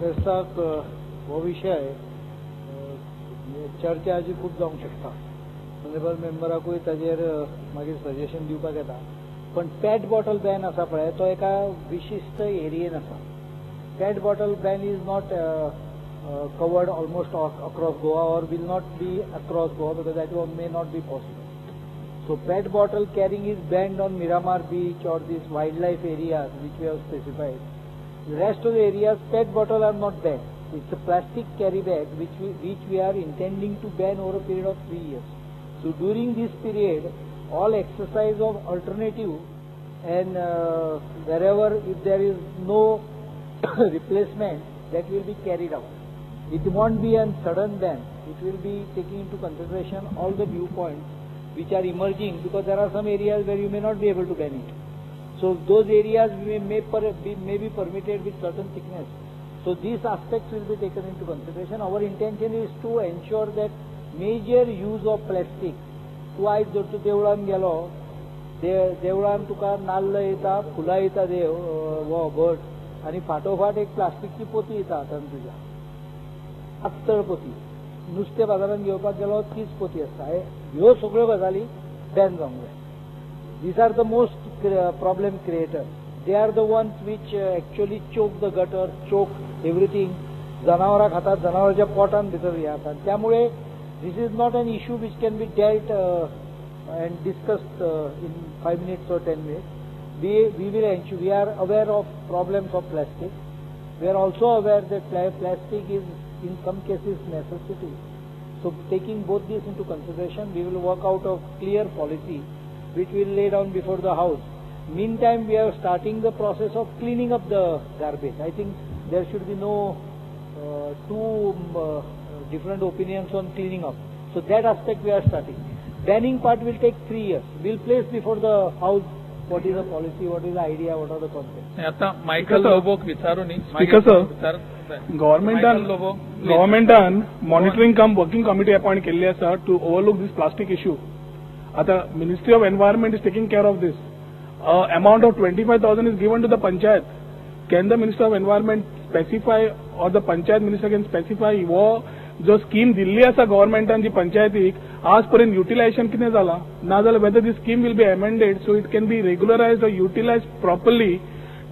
वेस्ताक हो विशय चर्चा अशी खूब जावंक शकता. ऑनरेबल मेंबराकूय ताजेर मागीर सजेशन दिवपाक येता. पण पॅट बॉटल बॅन आसा पळय, तो एका विशिश्ट एरियेन आसा. PET bottle ban is not covered almost across Goa or will not be across Goa because that may not be possible. So PET bottle carrying is banned on Miramar beach or these wildlife areas which we have specified. The rest of the areas, PET bottle are not banned. It's a plastic carry bag which we are intending to ban over a period of 3 years. So during this period, all exercise of alternative and wherever if there is no replacement, that will be carried out. It won't be a sudden ban. It will be taking into consideration all the viewpoints which are emerging, because there are some areas where you may not be able to ban it. So those areas may be permitted with certain thickness. So these aspects will be taken into consideration. Our intention is to ensure that major use of plastic. तूं आयज जर तूं देवळान गेलो, देवळान तुका नाल्ल येता, फुलां येता, देव हो भट, आनी फाटोफाट एक प्लास्टिकची पोती येता हातान तुज्या, पातळ पोती. नुस्तें बाजारान घेवपाक गेलो तीच पोती आसता. ह्यो सगळ्यो गजाली बॅन जावंक जाय. These are the most problem creators. They are the ones which actually choke the gutter, choke everything. जनावरां खातात, जनावरांच्या पोटान भितर हे जाता. त्यामुळे this is not an issue which can be dealt and discussed in 5 minutes or 10 minutes. We will ensure, we are aware of problems of plastic. We are also aware that plastic is in some cases necessity. So taking both these into consideration, we will work out a clear policy which we will lay down before the house. Meantime, we are starting the process of cleaning up the garbage. I think there should be no two different opinions on cleaning up. So that aspect we are starting. Banning part will take 3 years. We will place before the house what is the policy, what is the idea, what are the concepts. आता Michael लोबोक विचारून speaker sir, गव्हर्नमेंटान monitoring cum working committee appoint केल्ली आसा to overlook this plastic issue. आता ministry of environment is taking care of this. Amount of 25,000 is given to the panchayat. Can the minister of environment specify or the panchayat minister can specify हो जो scheme दिल्ली आसा गव्हर्नमेंटान जी पंचायतीक आज पर्यंत utilisation कितें जाला, ना जाल्यार whether this scheme will be amended so it can be regularised or utilised properly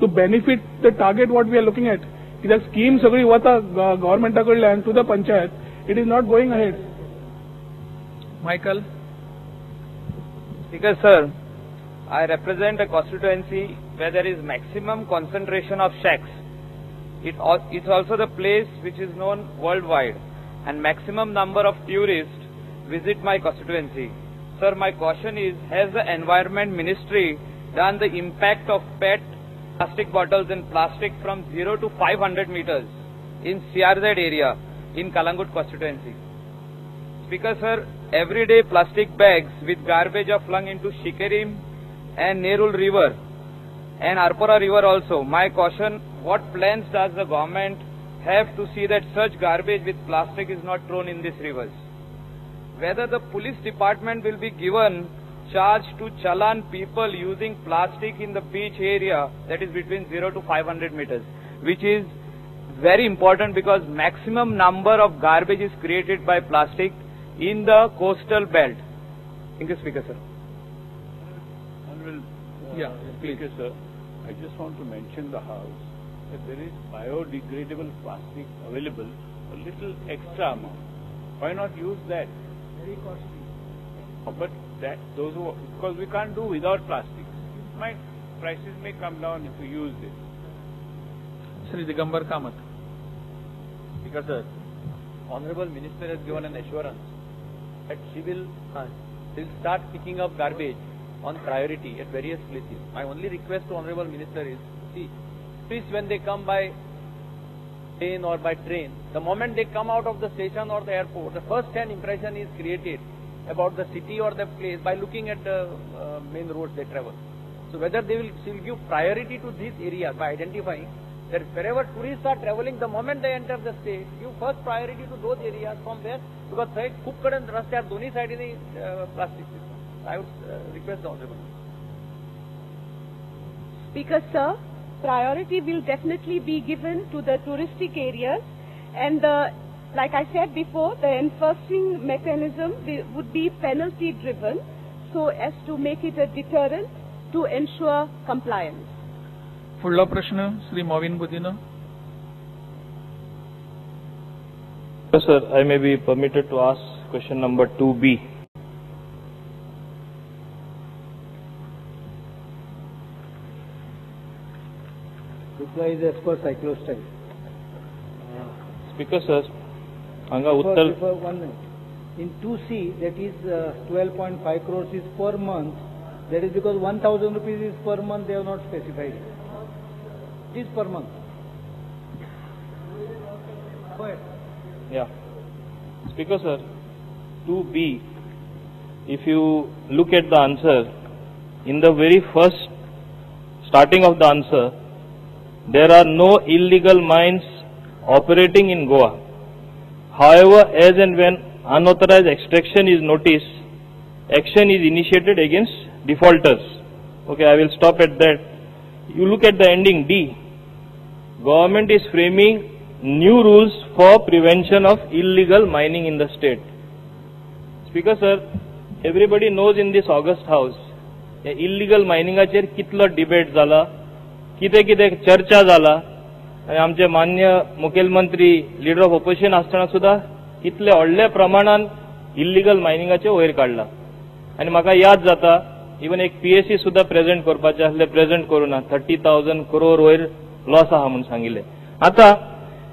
to benefit the target what we are looking at. कित्याक स्कीम सगळी वता गव्हर्नमेंटा कडल्यान to the panchayat, it is not going ahead. Michael. Speaker sir, I represent a constituency where there is maximum concentration of shacks. It's also the place which is known worldwide, and maximum number of tourists visit my constituency. Sir, my caution is, has the Environment Ministry done the impact of PET plastic bottles and plastic from 0 to 500 meters in CRZ area in Kalangut constituency? Speaker sir, every day plastic bags with garbage are flung into Shikerim and Nerul river and Arpora river also. My caution, what plans does the government have to see that such garbage with plastic is not thrown in these rivers? Whether the police department will be given charge to challan people using plastic in the beach area, that is between 0 to 500 meters, which is very important because maximum number of garbage is created by plastic in the coastal belt. Thank you, Speaker sir. Honorable Speaker sir, I just want to mention the House that there is biodegradable plastic available, a little extra amount. Why not use that? Very costly. But that those who, because we can't do without plastic. My prices may come down if we use this. Shri Digambar Kamath. Speaker sir, Honorable Minister has given an assurance that she will start picking up garbage on priority at various places. My only request to Honorable Minister is, see, tourists when they come by plane or by train, the moment they come out of the station or the airport, the first hand impression is created about the city or the place by looking at the main roads they travel. So whether they will, she will give priority to these areas by identifying that wherever tourists are traveling, the moment they enter the state, give first priority to those areas from where, because खूप कडेन रस्त्यार दोन्ही सायडींनी plastic. I would request the Honorable. Speaker sir, Priority will definitely be given to the touristic areas, and like I said before, the enforcing mechanism would be penalty driven so as to make it a deterrent to ensure compliance. फुडलो प्रश्न Shri Mauvin Godinho. Sir, I may be permitted to ask question number 2B. Reply is as per cyclostyle. Speaker sir, hanga uttar. 1 minute. In 2C, that is 12.5 crores is per month. That is because 1,000 rupees is per month, they have not specified. It is per month. Go ahead. Yeah. Speaker sir, 2B, if you look at the answer, in the very first starting of the answer, there are no illegal mines operating in Goa. However, as and when unauthorized extraction is noticed, action is initiated against defaulters. Okay, I will stop at that. You look at the ending D. Government is framing new rules for prevention of illegal mining in the state. Speaker sir, everybody knows in this august house, illegal miningaचेर कितलो debate जाला, कितें कितें चर्चा जाला, आनी आमचे मान्य मुखेलमंत्री लीडर ऑफ ऑपोजिशन आसतना सुद्दां इतले व्हडल्या प्रमाणान इल्लीगल मायनिंगाचे वयर काडला. आनी म्हाका याद जाता इवन एक पीएसी सुद्दां प्रेजेंट करपाचें आसलें, प्रेजेंट करूं ना, 30,000 करोड वयर लॉस आहा म्हूण सांगिल्लें. आतां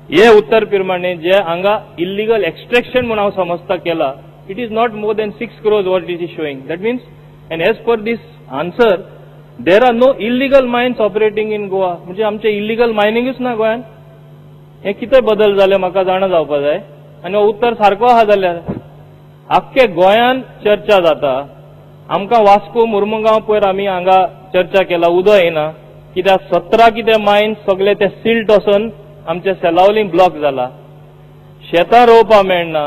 हे उत्तर प्रमाणे जे हांगा इल्लीगल एक्स्ट्रेक्शन म्हूण हांव समजता केला, it is not more than 6 crores what it is showing. That means, and as per this answer, there are no illegal mines operating in Goa. म्हणजे आमचे इल्लीगल मायनिंगूच ना गोंयांत. हे कितें बदल जाले म्हाका जाणा जावपा जाय. आनी हो उत्तर सारको आहा जाल्यार आख्खे गोंयांत चर्चा जाता. आमकां वास्को मुर्मुगांव पयर आमी हांगा चर्चा केला, उदक येना कित्याक 17 कितें मायन्स सगळे ते सिल्ट वचून आमचे सेलावली ब्लॉक जाला, शेतां रोवपा मेळना,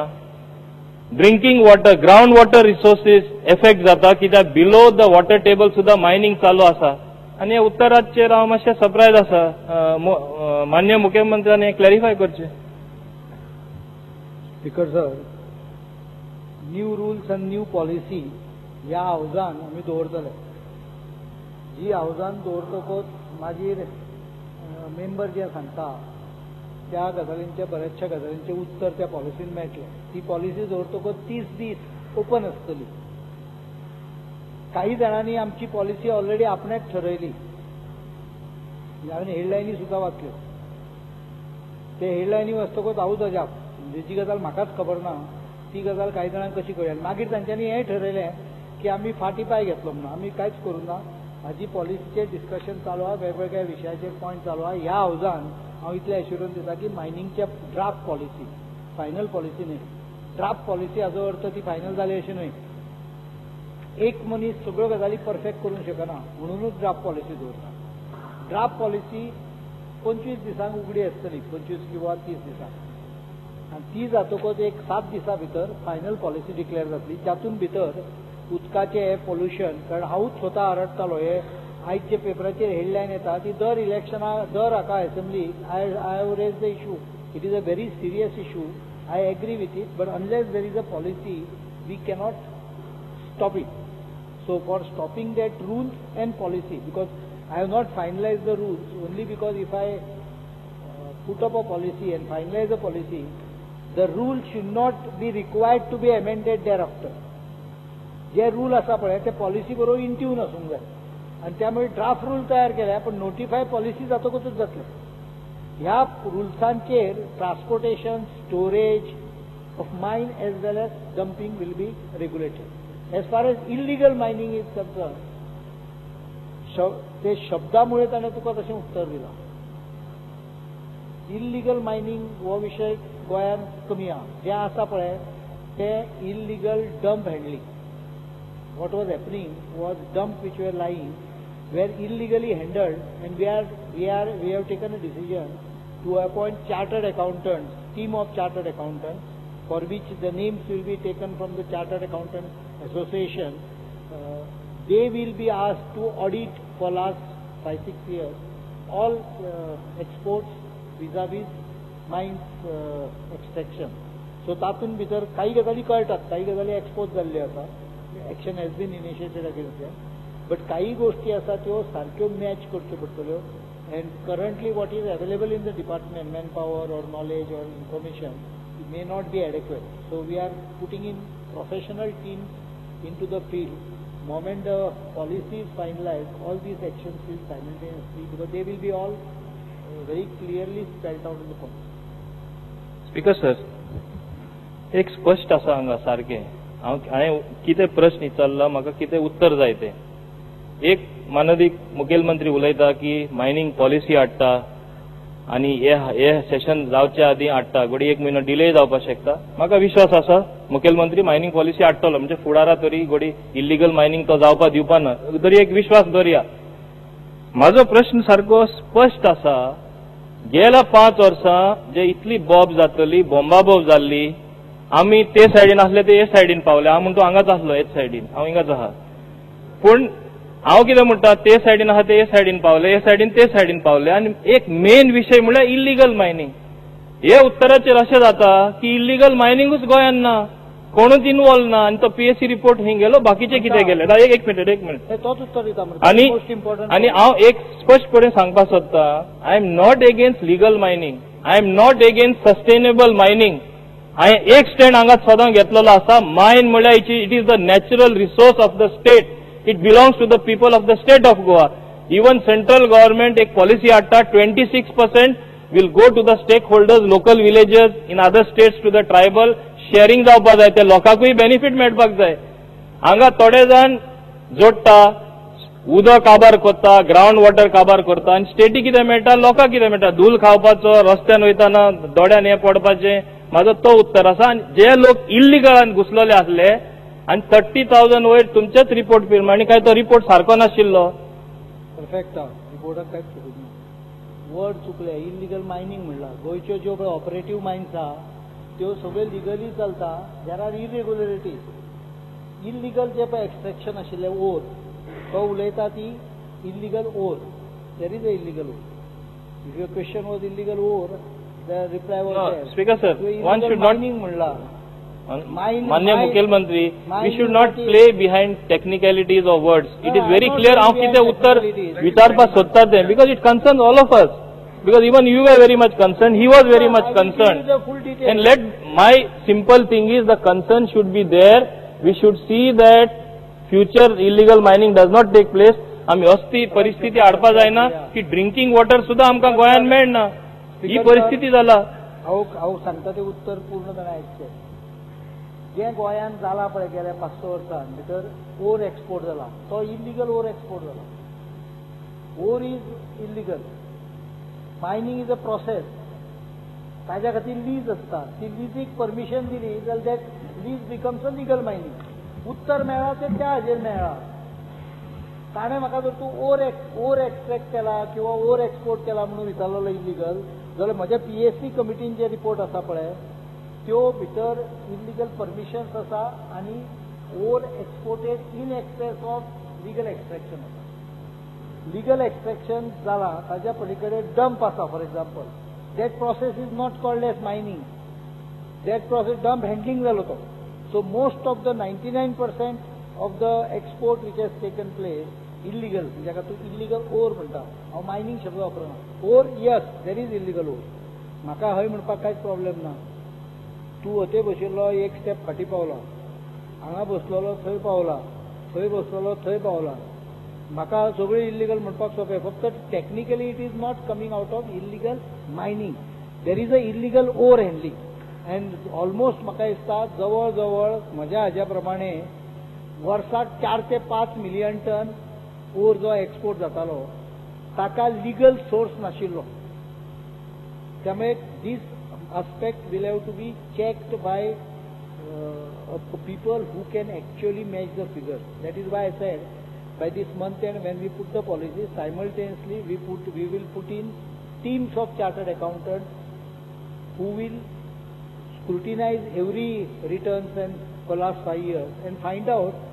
drinking water, ground water resources effect जाता कित्याक बिलो the water table सुद्दां मायनिंग चालू आसा. आनी उत्तराचेर हांव मातशें सरप्रायज आसा. मान्य मुख्यमंत्र्यान हें क्लॅरिफाय करचें. Speaker sir, new rules and new policy ह्या हावजान आमी दवरतले. जी हावजान दवरतकच मागीर मेंबर जे सांगता त्या गजालींचे बऱ्याचशा गजालींचें उत्तर त्या पॉलिसीन मेळटलें. ती पॉलिसी दवरतकच 30 दीस ओपन आसतली. काही जाणांनी आमची पॉलिसी ऑलरेडी आपणेच ठरयली. हांवें हेडलायनी सुद्दां वाचल्यो. ते हेडलायनी वाचतकच हांवूच अजाप, म्हणजे जी गजाल म्हाकाच खबर ना ती गजाल कांय जाणांक कशी कळ्ळी. मागीर तांच्यांनी हें ठरयलें की आमी फाटीं पांय घेतलो म्हणून. आमी कांयच करूं ना. हाजी पॉलिसीचेर डिस्कशन चालू आहा, वेगवेगळ्या विशयाचेर पॉयंट चालू आहा. ह्या हावजान हांव इतलें एश्युरन्स दिता की मायनिंगच्या ड्राफ्ट पॉलिसी, फायनल पॉलिसी न्हय, ड्राफ्ट पॉलिसी हाजो अर्थ ती फायनल जाली अशें न्हय. एक मनीस सगळ्यो गजाली परफेक्ट करूंक शकना, म्हणुनूच ड्राफ्ट पॉलिसी दवरता. ड्राफ्ट पॉलिसी 25 दिसांक उगडी आसतली, 25 किंवा 30 दिसांक, आनी ती जातकच एक 7 दिसां भितर फायनल पॉलिसी डिक्लेअर जातली. जातून भितर उदकाचें पोल्युशन, कारण हांवूच स्वता आरडटालो, हे आयज जे पेपराचेर हेडलायन येता ती दर इलेक्शना दर हाका एसेंब्लीक I have raise the issue. It is a very serious issue, I agree with it, but unless there is a policy we cannot stop it. So for stopping that rules and policy, because I have not finalise the rules only because if I put up a policy and finalise a policy, the rule should not be required to be amended thereafter. J rule आसा पळय ते policy बरोबर in tune आसूंक जाय, आनी त्यामुळे draft rule तयार केल्या, पण नोटिफाय पॉलिसी जातकूच जातले. ह्या रुल्सांचेर transportation, storage of mine as well as dumping will be regulated. As far as illegal mining is concern, ते शब्दामुळे ताणें तुका तशें उत्तर दिलां. इल्लीगल मायनिंग हो विशय गोंयांत कमी आहा. जें आसा पळय तें illegal dump handling. What was happening was dump which were lying were illegally handled, and we have taken a decision to appoint chartered accountants, team of chartered accountants, for which the names will be taken from the Chartered Accountant Association. They will be asked to audit for last 5-6 years all exports vis-a-vis mines extraction. So तातूंत भितर काही गजाली कळटात, काही गजाली expose जाल्ल्यो आसा, action has been initiated against them, but काही गोष्टी आसा त्यो सारक्यो मॅच करच्यो पडटल्यो. And currently what is available in the department, man power or knowledge or information may not be adequate. So we are putting in professional teams into the field. Moment the policy is finalized, all these actions will simultaneously, because they will be all very clearly spelled out in the policy. Speaker sir, एक स्पश्ट आसा हांगा सारकें, हांव हांवें कितें प्रश्न विचारला, म्हाका कितें उत्तर जाय तें. एक माननीय मुखेलमंत्री उलयता की मायनींग पॉलिसी हाडटा आनी हे सेशन जावचे आदीं हाडटा, घडये एक म्हयनो डिले जावपाक शकता. म्हाका विश्वास आसा मुखेलमंत्री मायनींग पॉलिसी हाडटलो, म्हणजे फुडारा तरी घडये इल्लिगल मायनींग तो जावपाक दिवपा ना, तरी एक विश्वास दवरया. म्हाजो प्रश्न सारको स्पश्ट आसा, गेल्या 5 वर्सां जे इतली बॉब जातली, बोंबाबोब जाल्ली, आमी ते सायडीन आसले ते हे सायडीन पावले. हांव म्हणटा हांगाच आसलो, हेच सायडीन हांव हिंगाच आहा, पूण हांव कितें म्हणटा ते सायडीन आहा ते हे सायडीन पावले, हे सायडीन ते सायडीन पावले. आनी एक मेन विशय म्हणल्यार इल्लिगल मायनींग. हे उत्तराचेर अशें जाता की इल्लिगल मायनिंगूच गोंयांत ना, कोणूच इनवॉल्व ना, आनी तो पीएससी रिपोर्ट हिंग गेलो, बाकीचे कितें गेले. एक मिनट, एक मिनट, तोच उत्तर दिता. आनी आनी हांव एक स्पश्टपणे सांगपाक सोदता, I am not against legal mining, I am not against sustainable mining. हांवें एक स्टँड हांगा सदां घेतलेलो आसा, मायन म्हणल्यार it is the natural resource of the state, it belongs to the people of the state of Goa. Even central government एक policy हाडटा, 26% will go to the stakeholders, local villagers in other states, to the tribal, sharing जावपाक जाय, ते लोकांकूय benefit मेळपाक जाय. हांगा थोडे जाण जोडटा, उदक काबार करता, ग्रावंड वॉटर काबार करता, आनी स्टेटी कितें मेळटा, लोकांक कितें मेळटा, धूल खावपाचो, रस्त्यान वयतना दोड्यान हें पडपाचें. म्हाजो तो उत्तर आसा. आनी जे लोक इल्लिगलान घुसलेले आसले आनी 30,000 वयर तुमचेच रिपोर्ट प्रमाणे, काय तो रिपोर्ट सारको नाशिल्लो. परफेक्ट, रिपोर्टाक कांयच चुकूंक ना, वर्ड चुकले. इल्लिगल मायनींग म्हणलां, गोंयच्यो ज्यो पळय ऑपरेटीव मायन्स आहा त्यो सगळ्यो लिगली चलता, there are इरेग्युलरिटीज. इल्लिगल जे पळय एक्स्ट्रेक्शन आशिल्लें ओर, तो उलयता ती illegal ore, there is a illegal ore. If your question was illegal ore, the reply was there. Speaker sir, one should not mining म्हणलां. मान्य मुखेलमंत्री, we should not play behind technicalities of words. It is very clear हांव कितें उत्तर विचारपाक सोदता तें, because it concerns all of us, because even you are very much concern, he was very much concern. And let my simple thing is the concern should be there. We should see that future illegal mining does not take place. आमी असली परिस्थिती हाडपा जायना की drinking water सुद्दां आमकां गोंयांत मेळना, ही परिस्थिती जाला. हांव हांव सांगता तें उत्तर पूर्णपणे आयकचें. जें गोंयांत जालां पळय गेल्या 5-6 वर्सां भितर ओर एक्सपोर्ट जाला, तो इल्लिगल ओर एक्सपोर्ट जाला. Ore is illegal, mining is a process, ताज्या खातीर लीज आसता, ती लिजीक परमिशन दिली जाल्यार that lease becomes a legal mining. उत्तर मेळ्ळां तें त्या हाजेर मेळ्ळां. ताणें म्हाका जर तूं ओर एक्स्ट्रेक्ट केला किंवा ओर एक्सपोर्ट केला म्हणून विचारलेलो इल्लिगल, जाल्यार म्हज्या पीएससी कमिटीन जे रिपोर्ट आसा पळय त्यो भितर इल्लिगल परमिशन्स आसा आनी ore exported in excess of legal extraction आसा. लिगल एक्स्ट्रेक्शन जाला ताज्या पलीकडे डंप आसा, for example that process is not called as mining, that process dump handling जालो तो. So most of the 99% of the export which has taken place illegal, जाका तूं illegal ओर म्हणटा, हांव मायनींग शब्द वापरना. Ore, yes, there is illegal ore, म्हाका हय म्हणपाक कांयच प्रॉब्लेम ना. तूं हते बशिल्लो एक स्टेप फाटीं पावला, हांगा बसलेलो थंय पावला, थंय बसलेलो थंय पावला, म्हाका सगळें इल्लिगल म्हणपाक सोंपें. फक्त technically it is not coming out of illegal mining, there is a illegal ore handling. And almost म्हाका दिसता जवळ जवळ म्हज्या हाज्या प्रमाणे वर्साक 4 ते 5 मिलियन टन ओर जो एक्सपोर्ट जातालो ताका लिगल सोर्स नाशिल्लो. त्यामुळे this aspect will have to be checked by people who can actually match the figures. That is why I said by this month end when we put the policy, simultaneously we will put in teams of chartered accountants who will scrutinize every returns and for last 5 years and find out